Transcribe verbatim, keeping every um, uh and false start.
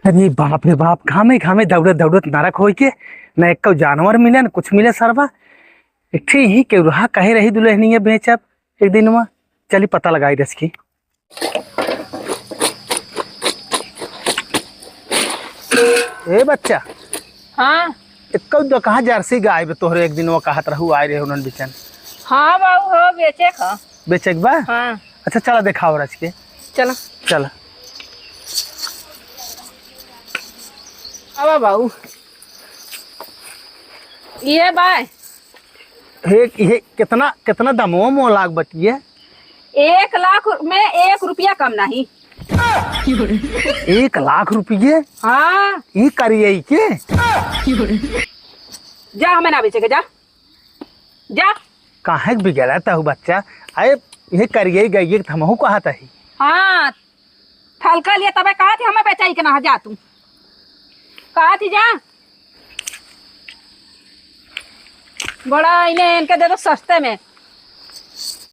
अरे बाप रे बाप, घामे घामे दौड़त दौड़त नरक होई के, न एक्को जानवर मिले, न कुछ मिले सरवा। एक ठे यही केउरहा कहे रही दुलहनिया बेचब एक दिन मा। चली पता लगाई रस की। ए बच्चा, हाँ। एक्को दो कहाँ जर्सी गाय बे तोहरे एक दिन वो कहत रहू आए रहे उन्हन बिचन। हाँ बाबू, हो बेचे का। बेचे के बा? हाँ। अच्छा चला देखाओ रस के। चला। चला। आवा बाबू। ये बाय। हे, हे, कितना, कितना दमवा मोह लाग बतिये? एक लाख में एक रुपया कम नहीं। एक लाख रुपये? हाँ। ई करिए के? जा, हमें ना बेचे के, जा। जा। काहे के बिगड़त हऊ बच्चा? अरे, ये करिए गइए के हमहू कहत हई। हाँ, थलका लिए तबे कहत ही, हमें बेचाई के ना जा तू। कहत ही जा। बड़ा इन्हें इनके दे दो सस्ते में।